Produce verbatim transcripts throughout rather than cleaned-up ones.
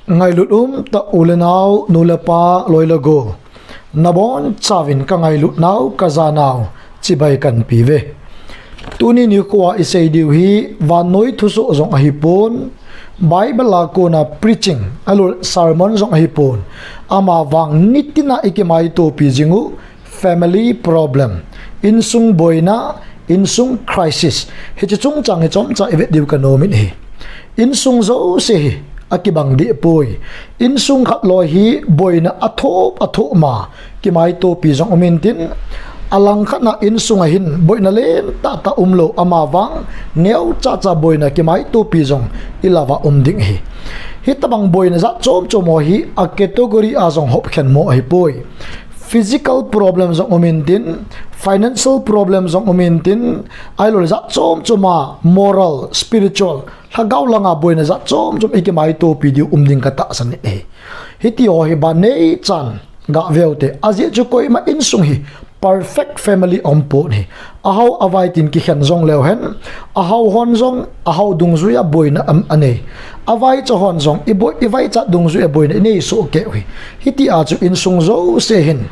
Ngailut umtah u le nao, nu le pa, loi le gol, nabonchauvin ka ngailut nau, ka ja nau, chibai kahin pe uve. Tuni nikho a isei diu hi vannoi thusoh jong ahipon, Bible a kona preaching, ahilou le sermon jong ahipon, amavang nitina ikimaitopi jing u family problem, insung boina, insung crisis, hiche chungchang hi chomcha ivet diu kanom in ahi. Insung jouse hi akibang deh poi. Insung khat loi hi boina athop athop ma kimaitopi jong um intin, alangkhat na insung a hin boina len tahtah umlou, amavang neochacha boina kimaitopi jong ilah uva um ding ahi. Hitobang boina jat chomchom ho hi a category a jong hopkhen mo ahipoi. Physical problem jong um intin, financial problem jong um intin, ahilou le jat chomchom a moral, spiritual, lhagao langa boina jat chomchom ikimaitopi diu um ding katahsan in ahi. Hitiho hi ban neichan gah veute, ajeh chu koima insung hi perfect family aumpon ahi. Ahao avai tin kikhen jong leu hen, ahao hon jong ahao dungjuia boina anei, avaicha hon jong ivaichat dungjuia boina inei sohkei u ahi. Hitia chu insung jouse hin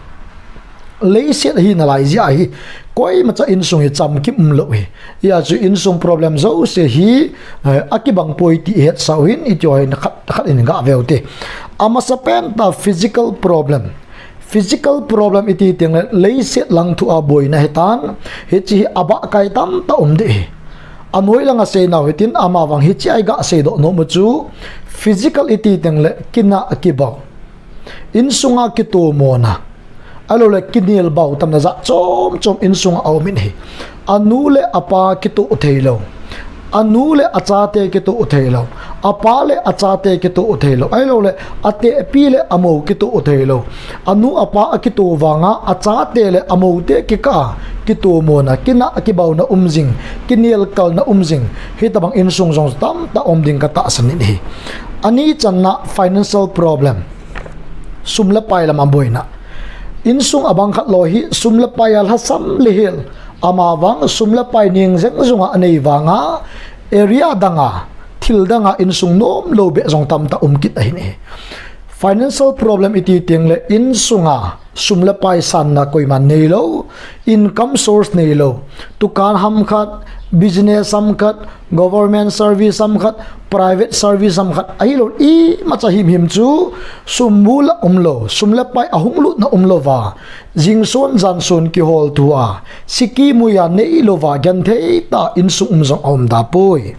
leiset ahi nalai jeh ahi, koimacha insung hi chamkim umlou ahi. Hijeh chun insung problem jouse hi akibang poi ti ihetsau hin, itiho hi khat in gah veute. Amasapen tah physical problem. Physical problem iti tengle leiset lang thu a boina ahitan, hiche hi abahkai tamtah um deh ahi. Anoi langa seinau hitin, amavang hiche a igah seidoh nom u chu, physical iti tengle kinah kibau, insunga kitomona, ahilou le kinelbau tamna jat chomchom insunga aum in ahi. Anu le apa kitoh theilou, anu le achate kitoh theilou, apa le achate kitoh theilou, ahilou le atehpi le amou kitoh theilou, anu apa akitoh vanga achate le amoute kikah a kitomona, kinah kibauna um jing, kinelkalna um jing, hitobang insung jong tamtah um ding katahsan in ahi. Anichanna financial problem, sum le pai lama boina. Insung abang khat loi hi sum le pai a lhasam lhihel, amavang sum le pai neng jeng jonga anei vanga area danga, thil danga insung nomlou beh jong tamtah um kit ahin ahi. Financial problem iti tengle insunga sum le pai sanna koiman neilou, income source neilou, dukan ham khat, business ham khat, government service ham khat, private service ham khat, ahilou imacha himhim chu sum mul a umlou, sum le pai ahung lutna umlouva, jingson janson kiholtoa, sikimui a neilouva genthei tah insung um jong aum da poi.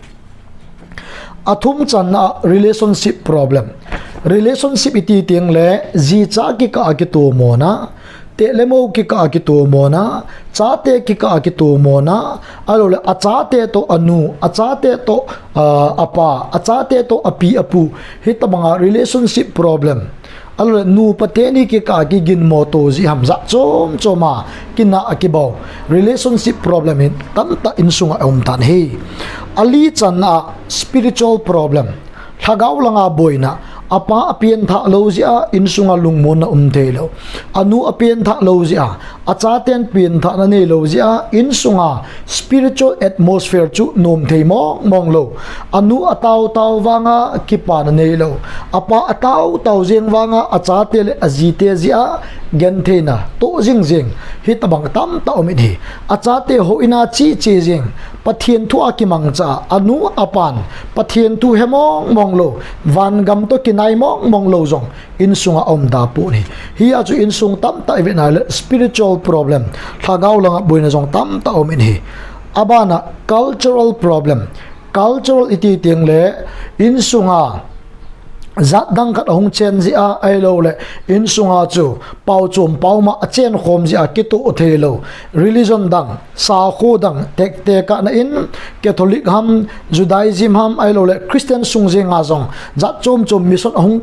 Athumchanna a relationship problem. Relationship iti tengle jicha kikah a kitomona, teh le mou kikah a kitomona, chate kikah a kitomona, ahilou le achate toh anu, achate toh apa, achate toh api apu, hitobanga relationship problem, ahilou le nupa teni kikah a kiginmoto jeh ham, jat chomchom a kinah kibau, relationship problem hi tamtah insunga aumtan ahi. Alichanna a spiritual problem, lhagao langa boina. Apa apenthah lou jeh a insunga lungmonna um theilou, anu apenthah lou jeh a, achaten penthahna neilou jeh a insunga spiritual atmosphere chu nom thei mongmong lou, anu ataotao vanga kipana neilou, apa ataotao jeng vanga achate le ajite jeh a gentheina toh jingjeng, hitobang tamtah um in ahi. Achate houin a cheche jeng, Pathen thu a kimangcha a, anu apan Pathen thu he mongmong lou, vangam toh kinai mongmong lou jong insunga aum da pon ahi. Hijeh chun insung tamtah ivet nale spiritual problem, lhagao langa boina jong tamtah um in ahi. Abana cultural problem. Cultural iti tengle insunga jat dang khat ahung chen jeh a, ahilou le insunga chu paochom paoma achenkhom jeh a kitoh theilou, religion dang, sakho dang, tekte kahna in, Catholic ham, Judaism ham, ahilou le Christian sung jenga jong jat chomchom mission ahung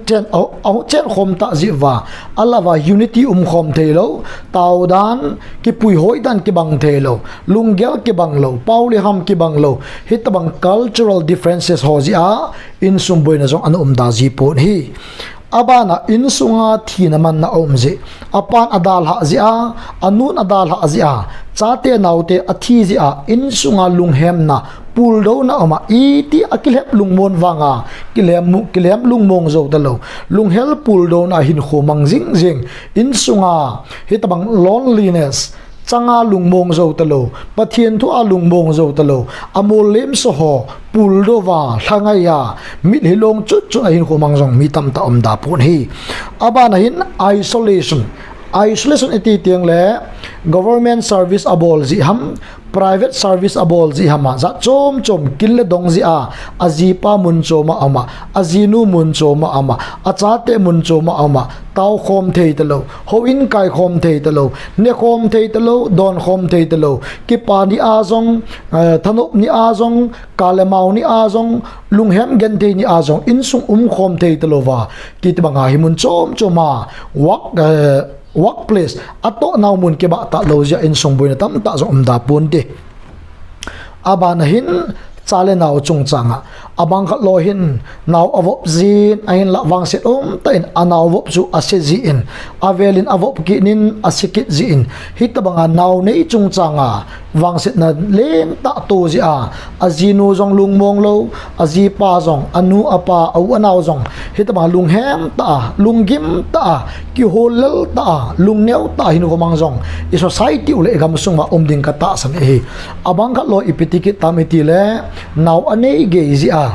chenkhom tah jeh uva, alah uva unity umkhom theilou, taodan, kipui hoidan kibang theilou, lunggel kibanglou, pao le ham kibanglou, hitobang cultural differences ho jeh a insung boina jong ana umda ji pon ahi. Abana insunga thina manna aum jeh, apan adalhah jeh a, anun adalhah jeh a, chate naote athi jeh a insunga lunghemna puldouna a um a, iti a kilhep lungmon vanga, kilem, kilem lungmong jou talou. Lunghel puldouna hinkho mang jing jing. Insunga, hitabang loneliness, changa lungmong jou talou. Pathen thu a lungmong jou talou. Amol lemsa ho, puldouva, lhangai a, mitlhi long chut chut a hinkho mang jong mi tamtah um da pon ahi. Abana hin isolation. Isolation iti teng le government service abol jeh ham, private service abol jeh ham a, jat chom chom kil le dong jeh a, ajipa mun chom a um a, ajinu mun chom a um a, achate mun chom a um a, tao khom thei talou, houin kai khom thei talou, ne khom thei talou, don khom thei talou, kipa ni a jong, eh, thanop ni a jong, ka le mao ni a jong, lunghem genthei ni a jong, insung um khom thei talouva, kiti banga hi mun chom chom a, work, eh, workplace, atoh nau mun kibah talou jeh a insung boina tamtah jong um da pon te. Abana hin, cha le nau chungchang a, abang khat lou hin, nau avop jin, ahinlah vangset umtah in, anau vop chu ase jin, avel in avop kit in, ase kit jin, hitabanga nau nei chungchang a, vangsetna lentah to jeh a, ajinu jong lungmong lou, ajipa jong, anu, apa, a u, anao jong, hitabang lunghem tah a, lunggim tah a, kihol lel tah a, lungneo tah a hinkho mang jong, i society u le i gamsung uva um ding katahsan ahi. Abang khat lou ipi ti kit tam iti le, nau anei gei jeh a,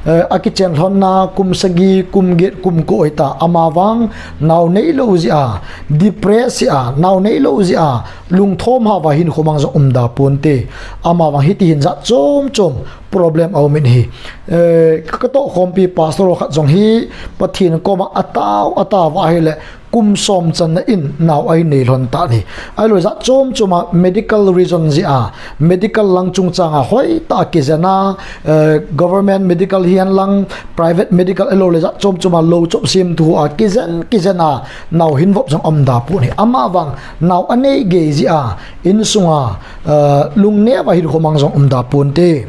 eh, akichen lhonna kum sagi, kum get, kum ko hita, amavang nau neilou jeh a, depress jeh a, nau neilou jeh a, lungthom hava hinkho mang jong um da pon te. Amavang hiti hin jat chom chom problem aum in ahi. Eh, katoh khompi pastor khat jong hi Pathen koma atao, atao va ahile kum som channa in nau ahin nei lhon tan ahi. Ahilou jat chom chom a medical reason jeh a, medical lang chungchang a hoitah a kijen a, eh, government medical hihen lang, private medical ahilou le jat chom chom a lou chop sem thu a kijen, kijen a nau hin vop jong um da pon ahi. Amavang nau anei gei jeh a, insunga, eh, lungneo a hinkho mang jong um da pon te.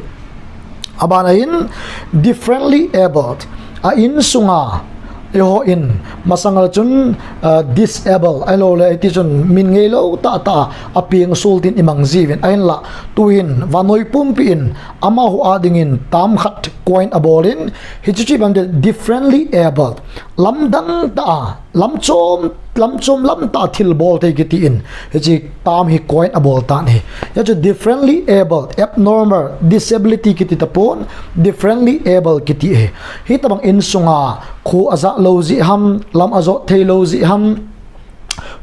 Abana hin differently abled. A insunga, eiho in, masanga chun, eh, disable, ahilou le, hiti chun, min ngeilou tah tah a, apeng sul tin imang jiuvin, ahinlah, tuhin, vannoi pumpi in, amaho a dingin, term khat coin abol in, hichu chu ipi ham itile differently abled. Lamdang tah a, lamchom, lamchom lamtah a thil bol thei kiti in, hiche term hi coin abol tan ahi. Hichu differently abled, abnormal, disability kiti tapon, differently abled kiti ahi. Hitabang insunga, kho ajah lou jeh ham, lam ajot thei lou jeh ham,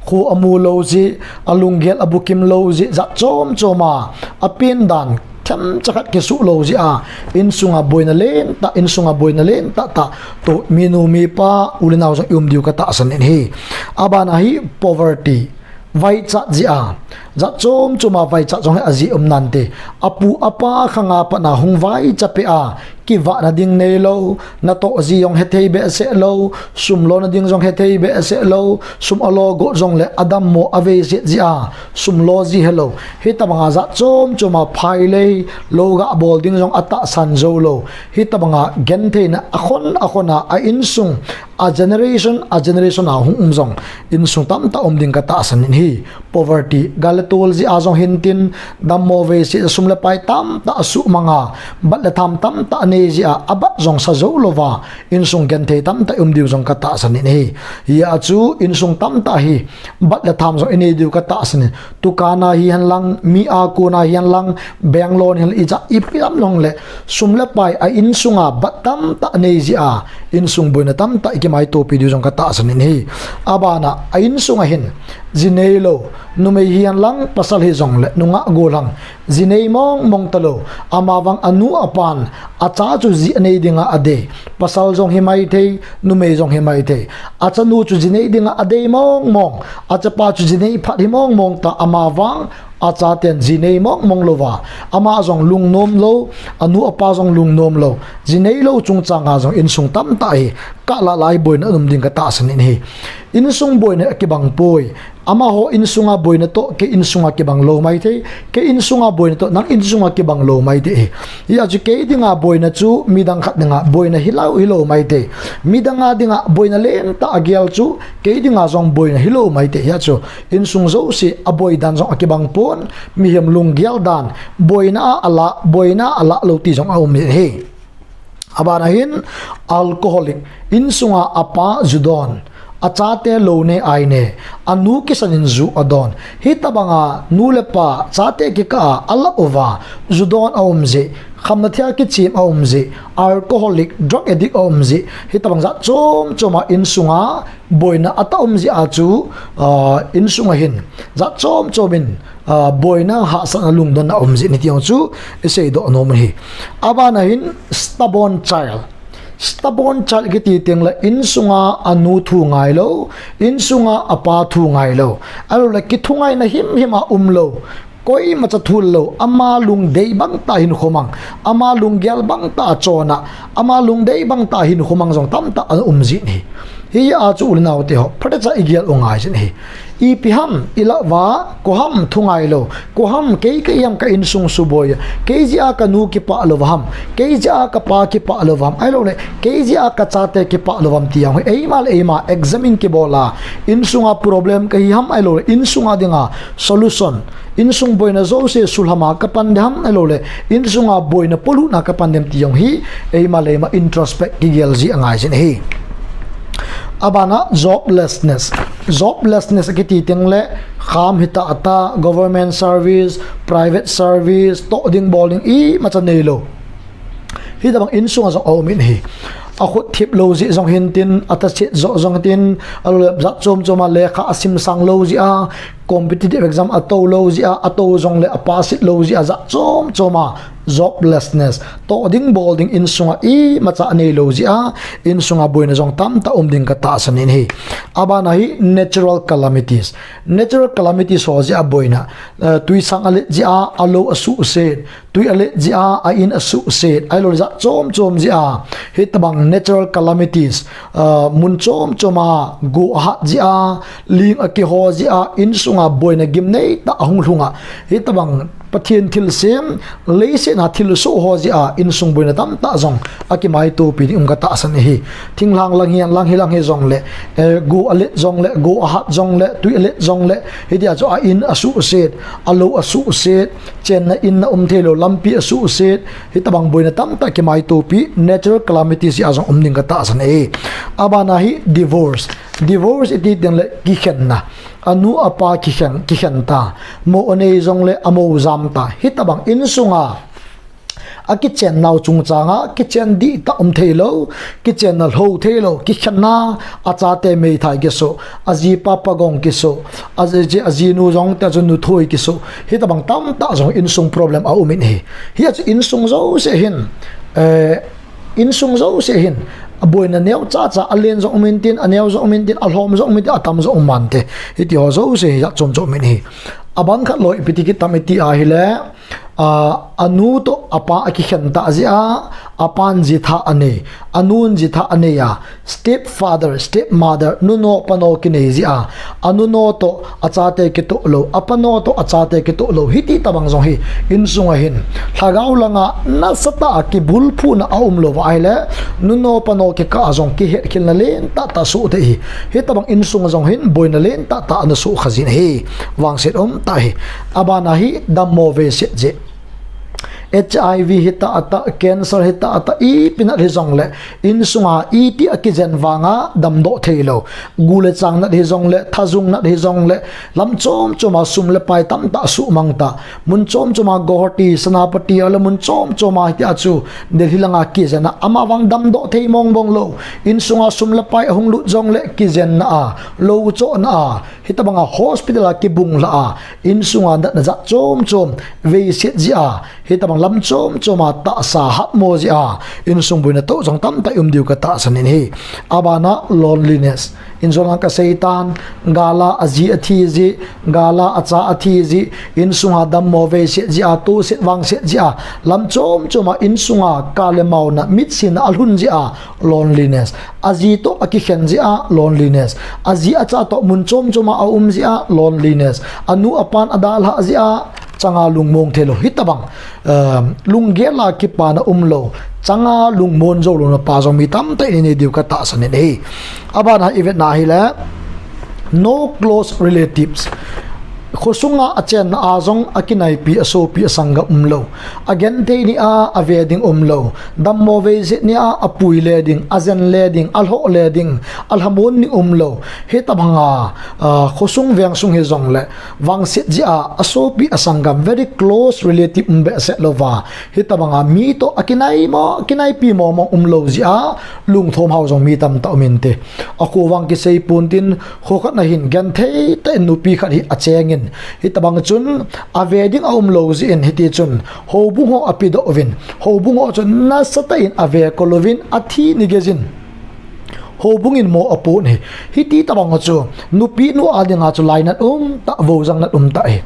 kho amu lou jeh, alunggel abukim lou jeh, jat chom chom a, apen dan, themcha khat kisuh lou jeh a, insunga boina lentah, insunga boina lentah tah, toh minu mipa, u le nao jong i um diu katahsan in ahi. Abana hi poverty, vaichat jeh a, jat chom chom a vaichat jong hi ajeh um nante. Apu apa khanga pat a hung vaicha peh a, kivahna ding neilou, natoh ji jong hethei behseh lou, sum lona ding jong hethei behseh lou, sum alo got jongle adammo aveiset jeh a, sum lo ji helou. Hitabanga jat chom chom a phailei, lou gabol ding jong atahsan joulou. Hitabanga gentheina akhon akhon a, a insung, a generation, a generation a hung um jong, insung tamtah um ding katahsan in ahi. Poverty, gal le tol jeh a jong hintin, dammo veiset a sum le pai tamtah asuhmang a, bat le tham tamtah anei jeh a, abat jong sa joulouva, insung genthei tamtah i um diu jong katahsan in ahi. Hia chu insung tamtah hi, bat le tham jong inei diu katahsan in, dukan a hihen lang, mi a kon a hihen lang, bank loan hihen lang, ijat ipi lam long le, sum le pai a insunga bat tamtah nei jeh a, insung boina tamtah i kimaitopi diu jong katahsan in ahi. Abana, a insunga hin, ji neilou, numei hihen lang, pasal hijongle, nungah gollhang, ji nei mong mong talou, amavang anu apan, acha chu ji anei dinga adei, pasal jong hi maithei, numei jong hi maithei, achanu chu ji nei dinga adei mong mong, achapa chu ji nei phat hi mong mong ta, amavang, achaten ji nei mong mong louva, ama jong lungnom lou, anu apa jong lungnom lou, ji neilou chungchanga jong insung tamtah hi, kalah lah a boina um ding katahsan in ahi. Insung boina akibang poi, Amaho insunga boina toh kei insunga kibang lou maithei, kei insunga boina toh nang insunga kibang lou maithei. Hijeh chun kei dinga boina chu midang khat dinga boina hilou hilou maithei. Midanga dinga boina lentah agel chu kei dinga jong boina hilou maithei. Hijeh chun insung jouse aboi dan jong akibang pon, mihem lunggel dan, boina a alah, boina a alah lou ti jong aum jin ahi. Abana hin alcoholic, insunga apa ju don, achate lou ne ai ne, anu kisan in ju adon. Hitabanga nu le pa chate kikah a alah uva, ju don aum jeh, khamna thia kichem aum jeh, alcoholic, drug addict aum jeh. Hitabang jat chom choma insunga boina atah um jeh a chu, ah, insunga hin jat chom chom in, ah, boina hahsatna lungdonna aum jin ahi ti jong chu isei doh nom ahi. Abana hin stubborn child. Stubborn child kiti teng le insunga anu thu ngai lou, insunga apa thu ngai lou. Ahilou le kithungaina himhim a um lou. Koimacha thul lou, ama lungdei bang tah hin khomang, ama lunggel bang tah a chon a, ama lungdei bang tah hin khomang jong tamtah ana um jin ahi. Hijeh a chu u le nao teho, phatecha igel u ngai jin ahi. Ipi ham, ilah uva, koi ham thu ngai lou, koi ham kei kei ham ka insung suboi a, kei jeh a kanu kipah lou ham, kei jeh a kapa kipah lou ham, ahilou le, kei jeh a kachate kipah lou ham ti jong hi, eima le eima examine kibol a, insunga problem kahi ham ahilou le, insunga dinga solution, insung boina jouse sulhama kapan dem ham ahilou le, insunga boina polutna kapan dem ti jong hi, eima le eima introspect kigel jeh angai jin ahi. Abana joblessness. Joblessness akiti teng le, kham hitah tah, government service, private service, toh ding bol ding imacha nei lou. Hitabang insunga jong aum in ahi. Akhut thip lou jeh jong hintin, atha set joh jong tin, ahilou le jat chom choma lekha asim sang lou jeh a, competitive exam atou lou jeh a, atou jong le apass it lou jeh a, jat chom choma joblessness, toh ding bol ding insunga imacha anei lou jeh a, insunga boina jong tamtah um ding katahsan in ahi. Abana hi natural calamities. Natural calamities ho jeh a boina, eh, twisang alet jeh a, alou asuhset, twi alet jeh a, a in asuhset, ahilou le jat chom chom jeh a, hitabang natural calamities, ah, mun chom choma go ahat jeh a, ling akiho jeh a, insunga boina gimnei tah ahung lhung a, hitabang Pathen thilsem, leiset a thilsoh ho jeh a, insung boina tamtah jong akimaitopi ding um katahsan ahi. Thinglhang lang hi, lang hi, lang hi jong le, eh, go alet jong le, go ahat jong le, twi alet jong le, hitia chu a in asuhset, alou asuhset, chenna inna um thei lou, lampi asuhset, hitabang boina tamtah kimaitopi, natural calamities jeh a jong um ding katahsan ahi. Abana hi divorce. Divorce iti teng le kikhenna. Anu apa kikhen, kikhen ta. Mou anei jong le amou jam ta. Hitabang insunga akichen nau chungchanga, kichen dihtah um thei lou, kichenna lou thei lou, kikhenna, achate meithai kisoh, ajipa pagong kisoh, aji, ajinu jong te chu nuthoi kisoh, hitabang tamtah jong insung problem aum in ahi. Hijeh chun insung jouse hin, eh, insung jouse hin, aboina neocha cha, alen jong um intin, aneo jong um intin, alhom jong um intin, atam jong um mante. Hiti ho jouse hi jat chom chom um in ahi. Abang khat lou ipi ti kitam iti ahile, ah, anu toh apa akikhen ta jeh a, apan jitha anei, anun jitha anei a, stepfather, stepmother, nuno pano kinei jeh a, anuno toh achate kitoh lou, apano toh achate kitoh lou, hiti tabang jong hi, insunga hin, lhagao langa nasatah a kibulphuna aum lou va ahile, nuno pano kikah a jong kihetkhelna lentah tah soh thei ahi, hitabang insunga jong hin, boina lentah tah ana soh kha jin ahi, vangset umtah ahi. Abana hi dammo veiset jeh. H I V hitah tah, cancer hitah tah, ipi nat hijongle, insunga iti akijen vanga damdoh thei lou. Gu le chang nat hijongle, thajung nat hijongle, lam chom choma sum le pai tamtah suhmang ta. Mun chom choma Guwahati, Senapati, ahile mun chom choma hitia chu Delhi langa kijen a, amavang damdoh thei mong mong lou. Insunga sum le pai ahung lut jongle, kijenna a, lou chohna a, hitabanga hospital a kibung lha a, insunga natna jat chom chom, veiset jeh a, hitabang lam chom chom a tahsa hatmo jeh a insung boina toh jong tamtah um diu katahsan in ahi. Abana loneliness. Injong lang kasei tan, gal a aji athi jeh, gal a acha athi jeh, insunga dammo veiset jeh a, toset vangset jeh a, lam chom chom a insunga kale mauna, mitsinna alhun jeh a, loneliness. Aji toh akikhen jeh a, loneliness. Aji acha toh mun chom chom a aum jeh a, loneliness. Anu apan adalhah jeh a, changa lungmong theilou. Hitabang, um, lunggel a kipana umlou, changa lungmon jou louna pa jong mi tamtah in inei diu katahsan in ahi. Abana ivetna ahile, no close relatives. Khosunga achenna a jong akinaipi, asopi, asanggam umlou. Agenthei ni a ave ding umlou. Dammo veiset ni a apui le ding, ajen le ding, alhoh le ding, alhamon ding umlou. Hitabanga, ah, khosung vengsung hijongle, vangset jeh a, asopi, asanggam, very close relative um behseh louva, hitabanga mi toh akinai mo, akinaipi mo mong umlou jeh a, lungthom hao jong mi tamtah um inte. Akho vang kisei pontin, kho khat na hin genthei tah in nupi khat hi achengin, hitabang chun ave ding aumlou jeh in, hitichun houbung ho apedoh uvin, houbung ho chun nasatah in ave kol uvin, athi ni geijin houbung in mo apoh in ahi. Hiti tabang ho chu nupi nu a dinga chu lainat umtah, voujang nat umtah ahi.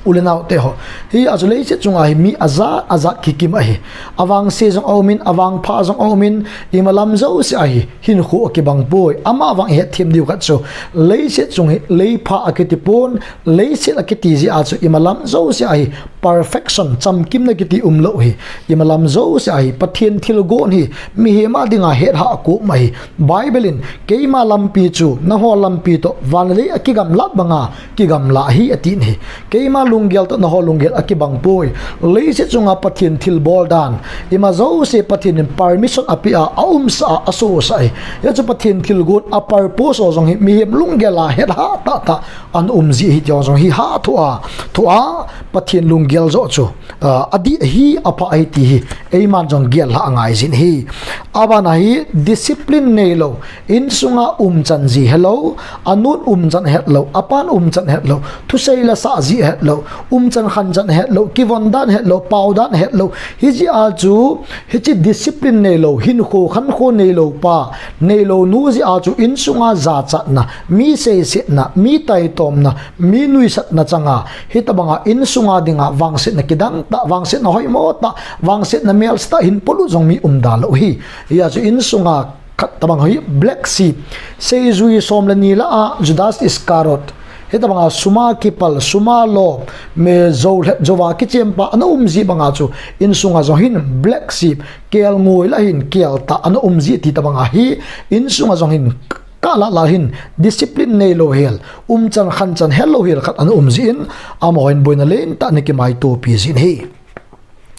U le nao teho, hia chu leiset chunga hi mi ajat ajat kikim ahi. Avangse jong aumin, avangpha jong aumin, imalam jouse a hi hinkho akibang poi. Amavang ihetthem diu khat chu, leiset chung hi leipha akiti pon, leiset akiti jeh a chu imalam jouse a hi perfection, chamkimna kiti umlou ahi. Imalam jouse a hi Pathen thilgon hi mihem a dinga hetha akop ma ahi. Bible in, keima lampi chu nangho lampi toh van le lei akigamlat banga kigamla ahi, atin ahi. Keima lunggel toh nangho lunggel akibang poi. Leiset chunga Pathen thilbol dan, ima jouse Pathen in permission apeh a, aumsah a, asosah ahi. Hia chu Pathen thilgon a purpose ho jong hi mihem lunggel a hetha tahtah ana um ji ahi ti ho jong hi hathoa, thoa, Pathen lunggel joh chu, ah, adih ahi, apha ahi ti hi eiman jong gel lhah angai jin ahi. Abana hi discipline neilou, insunga umchan ji helou, anun umchan hetlou, apan umchan hetlou, thusei lasah ji hetlou, umchan khanchan hetlou, kivon dan hetlou, pao dan hetlou, hijeh a chu, hiche discipline neilou, hinkho khankho neilou pa, neilou nu jeh a chu insunga jachatna, mi seisetna, mi taitomna, mi nuisatna changa, hitabanga insunga dinga vangsetna kidang tah, vangsetna hoimo tah, vangsetna melsetah hin polut jong mi umda lou ahi. Hia chu insunga khat tabang hi black sheep, seijui som le ni lah a Judas Iscariot, hitabanga suma kipal, suma lop, mi joulhep jouva kichem pa ana um ji banga chu, insunga jong hin black sheep, kelngoi lah hin keltah ana um ji ti tabanga hi, insunga jong hin kalah lah hin discipline neilou hel, umchan khanchan hetlou hel khat ana um jin, amaho hin boina lentah ana kimaitopi jin ahi.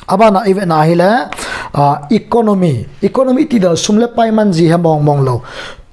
Abana ivetna ahile, ah, economy, economy ti dan sum le pai man ji he mong mong lou.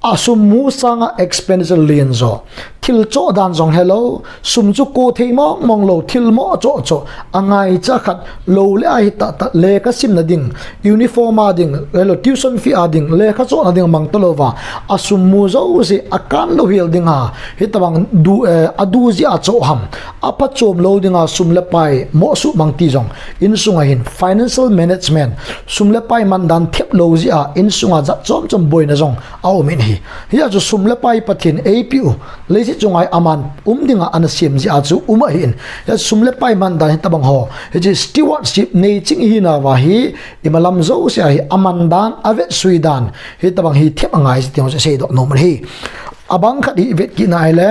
Asum mu sanga expenditure len jo. Thil choh dan jong helou, sum chu ko thei mong mong lou, thil mo choh choh, angaicha khat, lou le a hi tahtah, lekha simna ding, uniform a ding, helou tuition fee a ding, lekha chohna ding mang talouva, asum mu jouse akan lou hel dinga, hitabang du, eh, adu jeh a choh ham, aphachom lou dinga sum le pai mo suhmang ti jong, insunga hin financial management, sum le pai man dan thep lou jeh a, insunga jat chom chom boina jong aumin ahi. Hia chu sum le pai Pathen eipeh u, leiset chunga hi aman um dinga ana sem jeh a chu um ahin. Hia sum le pai man dan hitabang ho, hiche stewardship neiching ihinauva hi, imalam jouse a hi aman dan, avetsui dan, hitabang hi thep angai ji ti ho chu seidoh nom ahi. Abang khat hi ivet kit na ahile,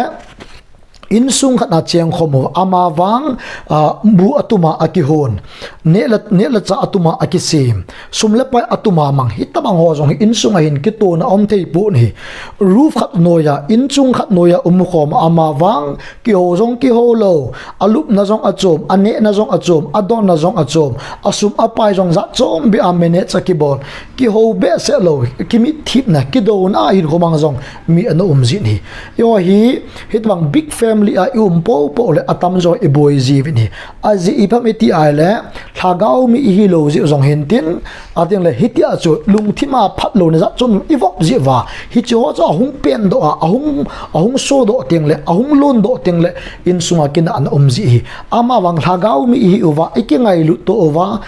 insung khat na chengkhom u, amavang, ah, bu atuma akihon, neh le, neh le chah atuma akisem, sum le pai atuma mang, hitabang ho jong hi insunga hin kitona um thei pon ahi. Roof khat noiya, inchung khat noiya umkhom, amavang kihou jong kihou lou, alupna jong achom, anehna jong achom, adonna jong achom, asum apai jong jat chom beh a manage akibol, kihou behseh lou, kimitthipna, kidouna a hinkho mang jong mi ana um jin ahi. Eiho hi, hitabang big family family a i um popo le atamjo i boi jiuvin ahi. Ajeh ipi ham iti ahile, lhagao mi i hilou jeh jong hintin, ating le hitia chu lungthim a phatlou na jat chom i vop jeh uva, hiche ho chu ahung pendoh a, ahung, ahung sodoh teng le, ahung londoh teng le, insunga kinahna um ji ahi. Amavang lhagao mi i hi uva, i kingailut to uva,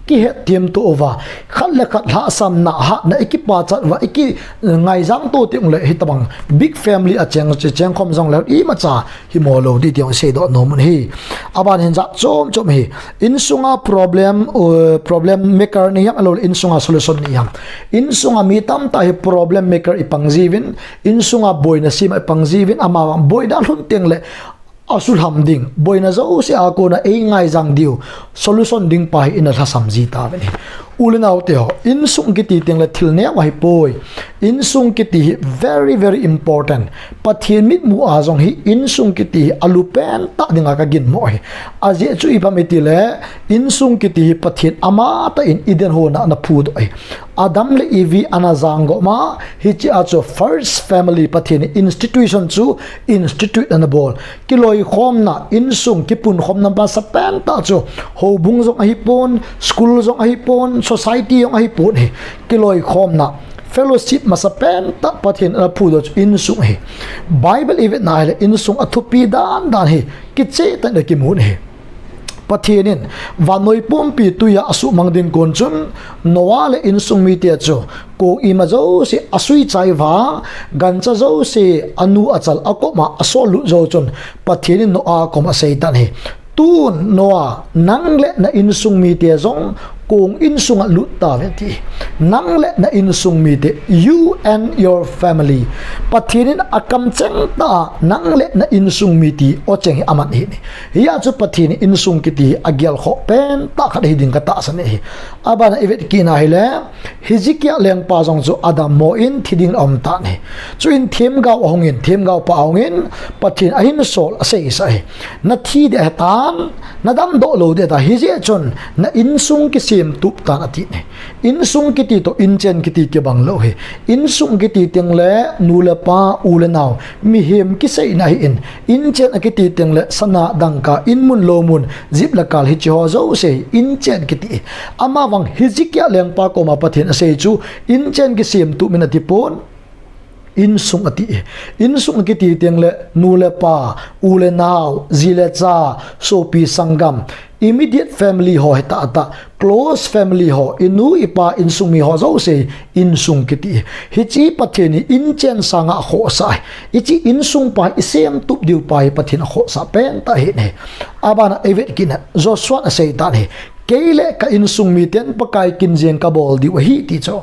kihetthem to uva, khat le khat lhahsamna, hatna i kipachat uva, i kingaijang to teng le, hitobang big family a cheng, chengkhom jong le, imacha himo lou ti, ti jong seidoh nom u ahi. Aban hin jat chom chom ahi. Insunga problem, uh, problem maker nei ham, ahilou le insunga solution nei ham. Insunga mi tamtah hi problem maker i pang jiuvin, insunga boina sem a i pang jiuvin, amavang boina lhun teng le, asulham ding, boina jouse a kona ei ngaijang diu, solution ding pa hi ina lhasam ji tauvin ahi. U le nao teho, insung kiti teng le thil neo ahipoi. Insung kiti hi very, very important. Pathen mitmu a jong hi insung kiti hi alupen tah dinga ka ginmo ahi. Ajeh chu ipi ham iti le, insung kiti hi Pathen amatah in Eden hon a ana phudoh ahi. Adam le Evi ana jang gom a, hiche a chu first family Pathen in institution chu institute ana bol. Kiloikhomna, insung kipunkhomna masapen tah chu, houbung jong ahipon, school jong ahipon, society jong ahipon ahi. Kiloikhomna, fellowship masapen tah Pathen in ana phudoh chu insung ahi. Bible i vetna ahile insung athupi dan dan hi, kicheh tah in akimun ahi. Pathen in vannoi pumpi tui a asuhmang ding kon chun Noah le insung mite chu kong ima jouse asui chai uva, gancha jouse anu achal akoma asollut jou chun Pathen in Noah koma aseitan ahi. Tun Noah, nang le na insung mite jong kong insunga lut tauve ati. Nang le na insung mite, you and your family. Pathen in akamcheng tah a nang le na insung mite o cheng hi aman ahi. Hia chu Pathen in insung kiti hi agelkhoh pen tah khat ahi ding katahsan ahi. Abana i vet kit na ahile, Hezekiah lengpa jong chu adammo in thi ding aum tan ahi. Chuin themgao ahungin, themgao pa ahungin, Pathen ahinsol aseisah ahi. Na thi ding ahitan, na damdoh lou ding ahitan, hijeh chun na insung kisemtup tan atin ahi. Insung kiti toh inchen kiti kibang lou ahi. Insung kiti teng le nu le pa, u le nao, mihem kiseina ahin, inchen akiti teng le sana, dangka, inmun, loumun, jip le kal hiche ho jouse hi inchen kiti ahi. Amavang Hezekiah lengpa koma Pathen asei chu inchen kisemtup in atipon, insung ati ahi. Insung akiti teng le nu le pa, u le nao, ji le cha, sopi sanggam, immediate family ho hi tahtah, close family ho, inu ipa insung mi ho jouse insung kiti ahi. Hiche Pathen hi inchen sanga akhohsah ahi. Hiche insung pa hi isemtup diu pa hi Pathen akhohsah pen tah ahi. Abana i vet kit na, Joshua in aseitan ahi. Kei le ka insung miten Pakai kin jeng kabol diu ahi ti chu.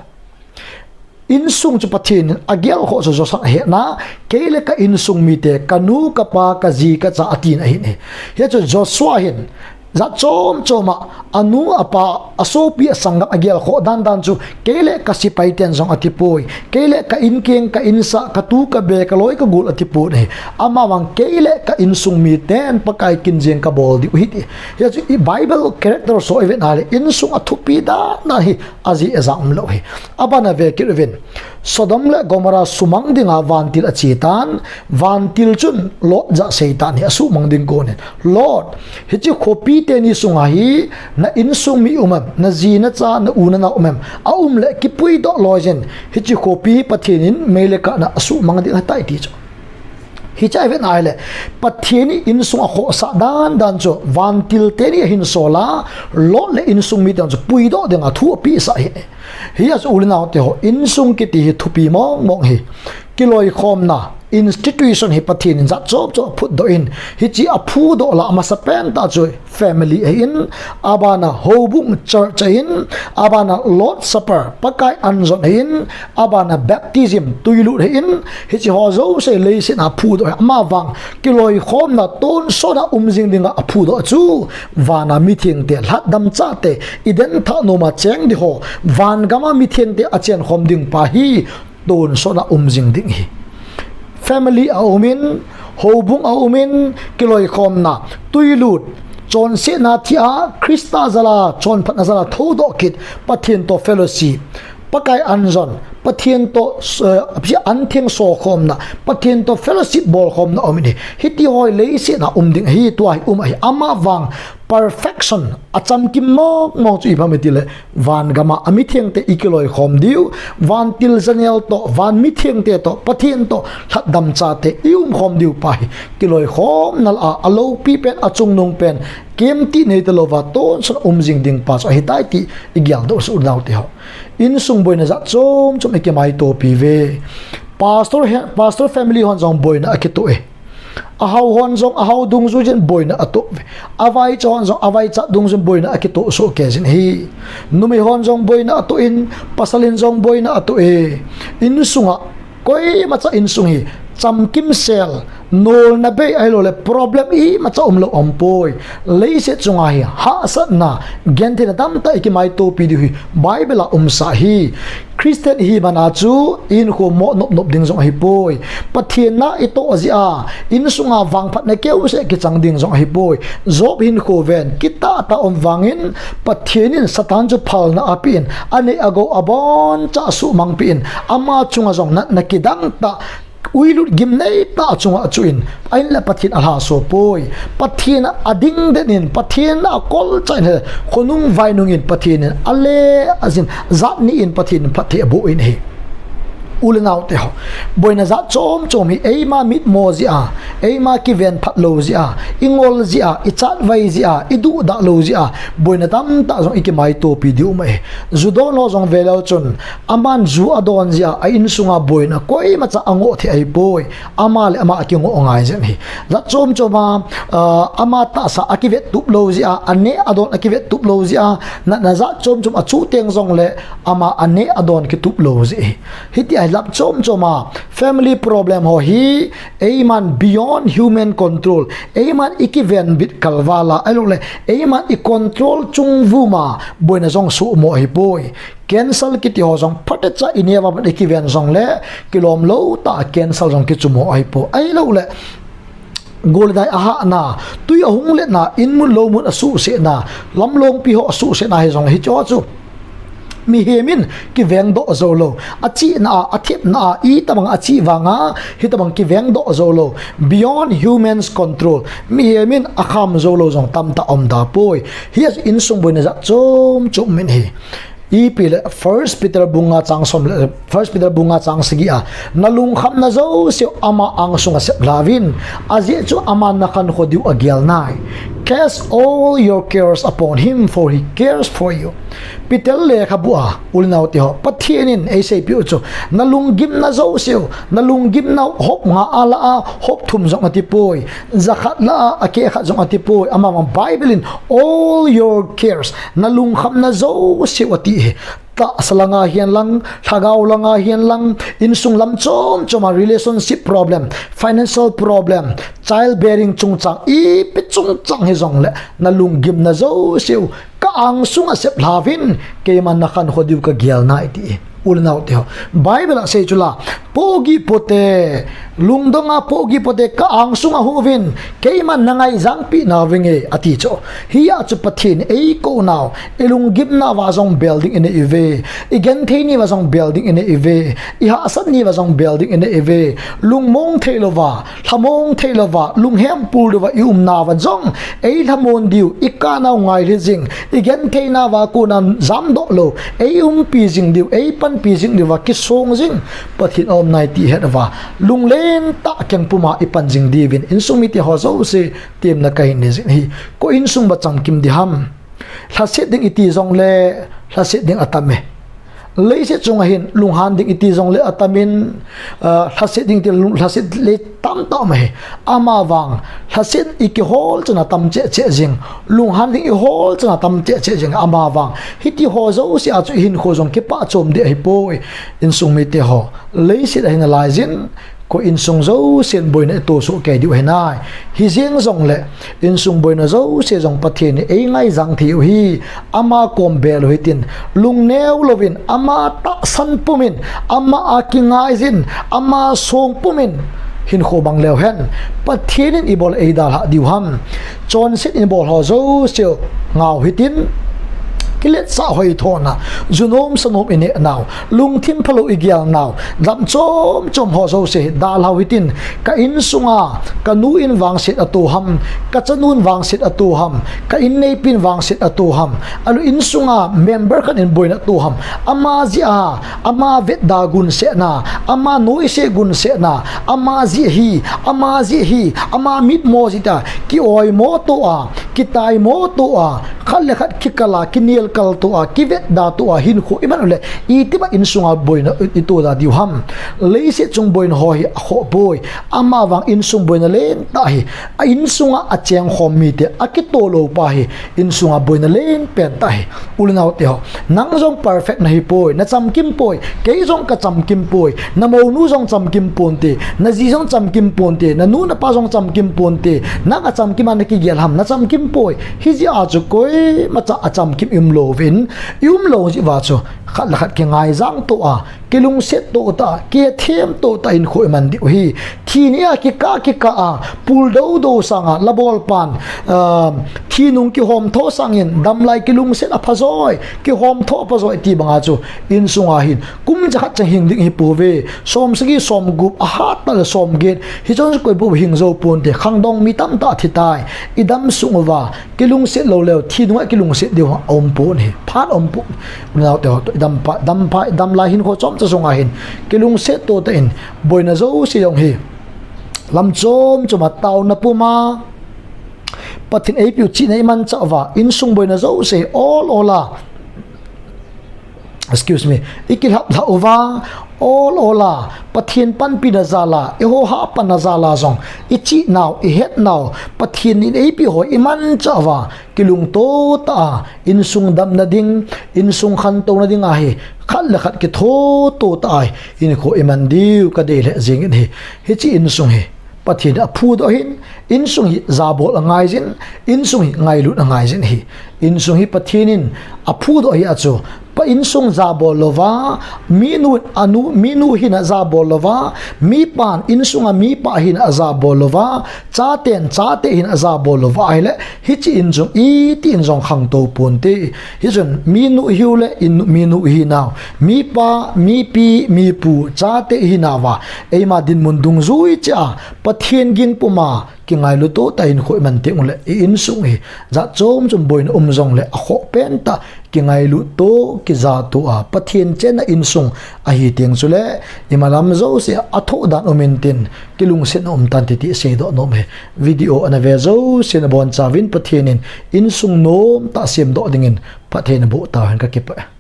Insung chu Pathen in agelkhoh chu Joshua in ahetna, kei le ka insung mite, kanu, kapa, kaji, kacha atin ahin ahi. Hichu Joshua hin, jat chom chom a, anu, apa, asopi, asanggam agelkhoh dan dan chu, kei le ka sepai ten jong atipoi, kei le ka inkeng, ka insah, katu, kabe, kaloi, kagol atipon ahi. Amavang kei le ka insung miten Pakai kin jeng kabol diu ahi ti. Hichu i Bible character ho i vet na le, insung athupi dan dan hi, ajeh ajang umlou ahi. Abana ve kit uvin. Sodom le Gomorrah sumang dinga vantil achetan, vantil chun Lot jah aseitan ahi, asuhmang ding konin. Lot, hiche khopi teni sunga hi, na insung mi um em, na ji, na cha, na u, na nao um em, aum le kipuidoh loi jin, hiche khopi hi Pathen in mei le kah na asuhmang ding ahitai ti chu. Hiche i vet na ahile, Pathen in insung akhohsah dan dan chu, vantil teni ahinsol a, Lot le insung miten chu puidoh dinga thu apehsah ahi. Hia chu u le nao teho, insung kiti hi thupi mong mong ahi. Kiloikhomna, institution hi Pathen in jat chom chom aphutdoh in, hiche aphudoh lah a masapen tah chu family ahin, abana houbung church ahin, abana Lord Supper, Pakai anjon ahin, abana baptism, tuilut ahin, hiche ho jouse leiset a aphudoh ahi. Amavang, kiloikhomna tonsot a um jing dinga aphudoh chu, vana mithengte, lhatdam chate, Eden thah noma cheng ding ho, van gama mithengte achenkhom ding pa hi, tonsot a um jing ding ahi. Family aumin, houbung aumin, kiloikhomna, tuilut, chonsetna thi a, Christa jal'a, chonphatna jal'a thoudoh kit, Pathen toh fellowship, Pakai anjon, Pathen toh, eh, antheng sokhomna, Pathen toh fellowship bolkhomna um in ahi. Hiti ho hi leiset a um ding ahi, tua hi um ahi. Ama vang perfection, achamkim mong mong chu ipi ham itile, van gam a mithengte ikiloikhom diu, vantil janel toh, van mithengte toh, Pathen toh, lhatdam chate iumkhom diu pa hi, kiloikhomna lah a, alopi pen, achungnung pen, kemtih neita louva, tonsot a um jing ding pa chu ahitai ti igeldoh sah u naote ho. Insung boina jat chom chom ikimaitopi uve. Pastor he, pastor family hon jong boina akitoh e. Ahao hon jong ahao dungjuiyin boina atoh uve. Avaicha hon jong avaicha dungjuiyin boina akitoh sohkei jin ahi. Numei hon jong boina atoh in, pasal in jong boina atoh e. Insunga, koimacha insung hi chamkimsel, nolna bei ahilouleh problem imacha umlou aumpoi. Leiset chunga hi hahsatna, gentheina tamtah ikimaitopi diu hi Bible a umsa ahi. Christian ihi mana chu ihinkho mo nop nop ding jong ahipoi. Pathen na itoh jeh a, insunga vangphatna keuseh kichang ding jong ahipoi. Job hinkho ven, kitah tah um vangin, Pathen in Satan chu phalna apen, anei agou aboncha suhmangpeh in, ama chunga jong natna kidang tah, uilut gimnei tah chunga achuin, ahinla Pathen alhaso poi. Pathen a adingden in, Pathen a akolcha in, khonung vainung in Pathen in ale ajin, jat ni in Pathen in phatthei aboh in ahi. U le naote ho, boina jat chom chom hi eima mitmo jeh a, eima kiven phat lou jeh a, ingol jeh a, ichatvai jeh a, iduhdah lou jeh a, boina tamtah jong ikimaitopi diu um ahi. Ju don ho jong veleu chun, aman ju adon jeh a, a insunga boina koimacha angoh thei ahipoi. Ama le ama akingoh ngai jeh ahi. Jat chom chom a, ah, ama tahsa akivettup lou jeh a, aneh adon akivettup lou jeh a, natna jat chom chom achuh teng jongle, ama aneh adon kitup lou jeh ahi. Hiti ahi, lap chom chom a family problem ho hi, eiman beyond human control, eiman ikivenbit kalval a, ahilouleh eiman icontrol chungvum a boina jong suhmo ahipoi. Cancer kiti ho jong phatecha ineh uva pat ikiven jongle, kilomlou tah a cancer jong kichumo ahipoi. Ahilouleh gollidai ahahna, twi ahung letna, inmut loumut asuhsetna, lamlongpi ho asuhsetna hijongle, hicheho chu mihem in kivengdoh joulou, achihna a, athepna a, itobang achih vanga hitobang kivengdoh joulou, beyond humans control, mihem in akham joulou jong tamtah aumda poi. Hia chu insung boina jat chom chom um in ahi. Ipi le First Peter bung nga chang som le, First Peter bung nga chang sagi a, nalungkhamna jouseu ama angsunga seplhauvin, ajeh chu aman nakhankho diu agelnai. Cast all your cares upon him, for he cares for you. Peter lekhabu a, u le naote ho, Pathen in eiseipiu chu, nalunggimna jouseu, nalunggimna hop nga a lah a hop thum jong atipoi, jakhat lah a akeh khat jong atipoi, amavang Bible in all your cares, nalungkhamna jouseu ati ahi. Tahsa langa hihen lang, lhagao langa hihen lang, insung lam chom chom a relationship problem, financial problem, childbearing chungchang, ipi chungchang hijongle, nalunggimna jouseu ka angsunga seplhauvin, keiman nakhankho diu kagelnai ati. U le naote ho, Bible a asei chu la, pohgih pote, lungdonga pohgih pote ka angsunga huvin, keiman nangaijangpeh nauvinge ati chu. Hia chu Pathen eikou nau, ilunggimna uva jong bel ding inei uve, igenthei ni uva jong bel ding inei uve, ihahsat ni uva jong bel ding inei uve, lungmong theilouva, lhamong theilouva, lunghempul louva iumnauva jong eilhamon diu, ikanau ngailhi jing, igentheinauva kona jamdoh lou, eiumpi jing diu, eipanpi jing diuva kisong jing Pathen aumnai ti het uva, lunglen tah keng puma ipan jing diuvin, insung mite ho jouse temna kahin nei jing ahi. Koi insung ba chamkim diham? Lhaset ding iti jongle, lhaset ding atam e. Leiset chunga hin lunghan ding iti jongle atamin, ah, lhaset ding iti, lung, lhaset le tamtah um ahi. Amavang, lhaset ikihol chana tam cheh cheh jing, lunghan ding ihol chana tam cheh cheh jing, amavang hitiho jouse a chu ihinkho jong kipah chom ding ahipoi. Insung mite ho, leiset a hin alaijin, koi insung jousen boina itoh sohkei diu ahinai. Hijeng jongle, insung boina jouse jong Pathen in eingaijang theiu ahi. Ama kom bel u hitin, lungneo louvin, ama tahsan pumin, ama a kingaijin, ama song pumin, hinkho mang leu hen, Pathen in ibol eidalhah diu ham? Chonset in ibol ho jouseu ngau hitin, kiletsah hoithona, junom sanom ineh nau, lungthim phalou igel nau, dam chom chom ho jouse dalhau hitin, ka insunga, kanu in vangset ato ham, kachanun vangset ato ham, ka inneipin vangset ato ham, alu insunga member khat in boina ato ham, ama jeh a, ama vetda gunsetna, ama noise gunsetna, ama jeh hi, ama jeh hi, ama mitmo jeh ta, kioimo to a, kitaimo to a, khat le khat kikal a, kinelkal to a, kivetda to a, hinkho iman uleh, itipa insunga boina ito da diu ham. Leiset chung boina ho hi akhoh poi. Amavang insung boina lentah hi, a insunga achengkhom mite, akitoh lou pa hi, insunga boina lenpen tah hi. U le nao teho, nang jong perfect nahi poi, nachamkim poi, kei jong kachamkim poi, namounu jong chamkim ponte, naji jong chamkim ponte, nanu napa jong chamkim ponte, nang achamkim a nakigel ham, nachamkim poi. Hijeh a chu koimacha achamkim ium louvin, ium lou jeh uva chu, khat le khat kingaijang to a, kilungset to tah, kithem to tah hinkho iman diu hi. Thi nia kikah kikah a, pul doudou sanga, labolpan, thi nung kihomtho sangin, damlai kilungset aphajoi, kihomtho aphajoi ti banga chu, insunga hin, kum jakhat chang hing ding hipouve, somsagi, somgup, ahat tah le somget, hichun koiboh hing jou ponte, khangdong mi tamtah thitai, idam sung uva, kilungset lou leu, thi nunga kilungset diu aumpon hi, phat aumpon. U le nao teho, idam pa, damlai hinkho chomcha sunga hin, kilungset to tah in, boina jouse jong hi, lam chom chom a taona puma, Pathen eipiu chihna imanchah uva, insung boina jouse hi ol ol a, excuse me, ikilhaplhah uva, ol ol a, Pathen panpina jal a, ihohah panna jal a jong, ichihnau, ihetnau, Pathen in eipeh ho imanchah uva, kilungto tah a, insung damna ding, insung khantouna dinga hi, khat le khat kithoto tah a, hinkho iman diu kadei lheh jengin ahi. Hiche insung hi, Pathen in aphudoh ahin, insung hi jabol angaijin, insung hi ngailut angaijin ahi. Insung hi Pathen in aphudoh ahi a chu, pa insung jabol louva, minu, anu, minu hina jabol louva, mipan insunga mipa hina ajabol louva, chaten chate hina ajabol louva ahile, hiche insung iti in jong khangtou ponte. Hichun minu ihiu le, minu ihinau, mipa, mipi, mipu, chate ihinauva, eima dinmun dungjui cheh a, Pathen ging puma, kingailuto tah a hinkho iman teng uleh, i insung hi, jat chom chom boina um jongle, akhoh pentah, kingailuto, kijatoa, Pathen chenna insung ahi teng chule, imalam jouse a athoh dan um intin, kilungsetna um tante ti seidoh nom ahi. Video ana ve jouse nabonchauvin Pathen in insung nomtah semdoh dingin phatthei naboh tauhen, kakipah e.